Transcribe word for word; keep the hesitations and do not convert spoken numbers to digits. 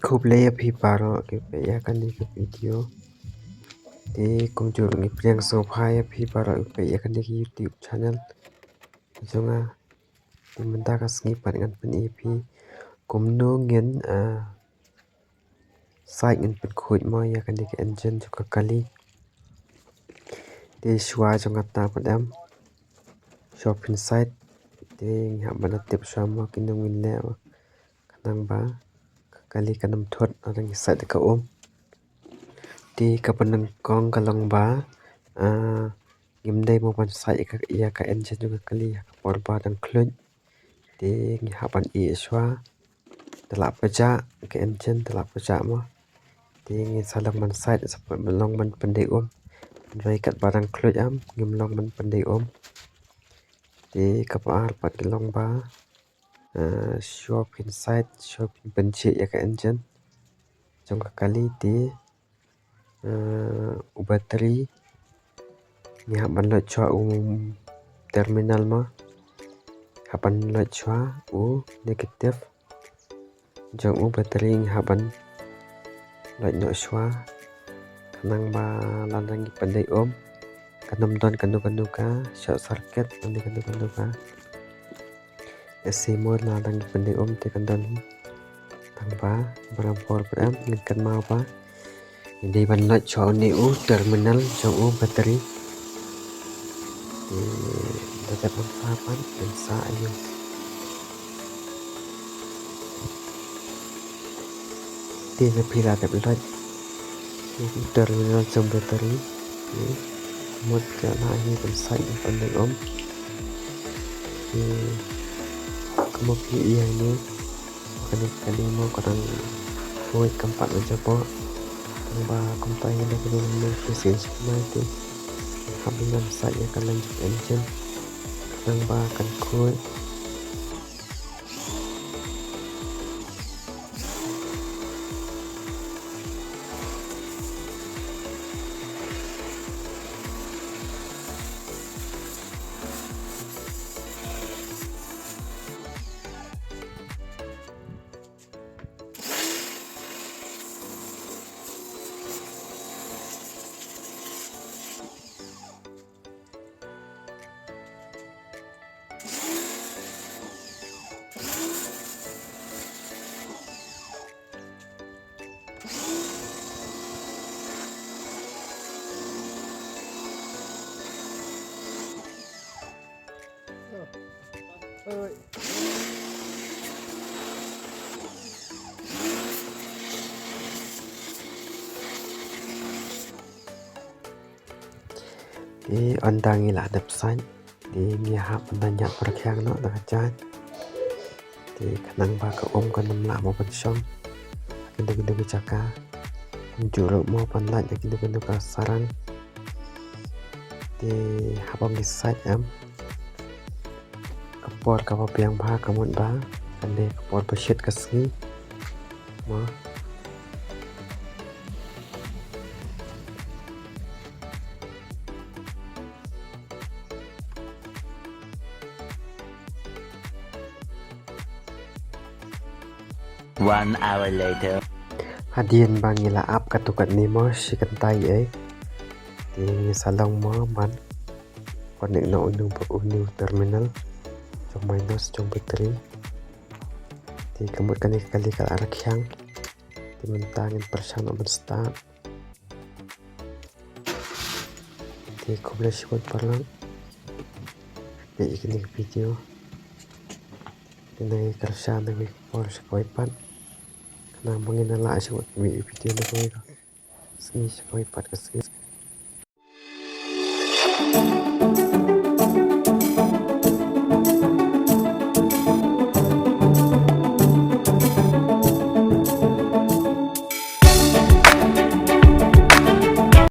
Khublei ïa phi baroh ki peit ïa kane ka video. Te kumjuh ngi pdiang sngewbha ïa phi baroh ki peit ïa kane ka YouTube channel jong nga. Te mynta ka sngi pat ngan pyni ïa phi kumno ngin, ah, sait, ngin pynkhuid mo ïa kane ka engine jong ka kali. Te shuwa jong kata pat em, shuwa phin sait, te ngi hap ban da tip shuwa mo kumno ngin leh, khnang ba ka kali kan ym thut lada ngi sait da ka um. Te kaba nyngkong ka long ba, ah, ngim dei mo ban sait ïa ka, ïa ka engine jong ka kali ha ka por ba dang khluit. Te ngi hap ban ïeh shuwa. Te la pyrshah ka engine, te la pyrshah mo. Te ngin sa long ban sait, sa long ban pyndei um. Hynrei katba dang khluit em, ngim long ban pyndei um. Te kaba ar pat ka long ba, ah, shuwa phin sait, shuwa phin pynjhieh ïa ka engine jong ka kali. Te, ah, u battery ngi hap ban load shuwa u terminal mo. Hap ban load shuwa u negative jong u battery, ngi hap ban load noh shuwa. Khnang ba lada ngi pyndei um kan ym don kano kano ka short circuit, lane kano kano ka, eh, AC mode lada ngi pyndei um te kan don hi. Tang ba baroh por ba em, ngin kynmaw ba ngi dei ban load shuwa une u terminal jong u battery. Te da dep ban sa pat ngin sa ïa u. Te na phi la dep load u terminal jong battery. Te mut ka la hi ban sait ban pyndei um. Te kumba phi ïohi ne, kane kane mo ka dang khluit, kam pat la jaboh. Tang ba kumta hi da kane mo phi sngewsih mai te hap ban sait ïa ka line jong ka engine khnang ba kan khluit. Te ynda ngi la dep sait, te ngi hap ban da ñiad pyrkhiang noh da ka jait. Te khnang ba ka um kan ym lah mo ban shong ha kino kino ki jaka. Kumjuh ruh mo ban lait ha kino kino ka sarang. Te haba ngi sait em, ka por kaba biang bha ka mut ba kan dei ka por ba shit ka sngi. Mo. One hour later. Hadien ba ngi la ap katto katne mo shi kynta ei, te ngi sa long mo ban connect noh uni u, uni u terminal jong minus jong battery. Te ka mut kane ka kali ka la rkhiang. Te mynta ngin pyrshang noh ban start. Te khublei shibun paralok, peit ïa kane ka video. Te ngi kyrshan na kawei ka por sha kawei pat, khnang ba ngin ïa lah shuh ban mih ïa ka video na kawei ka sngi sha kawei pat ka sngi.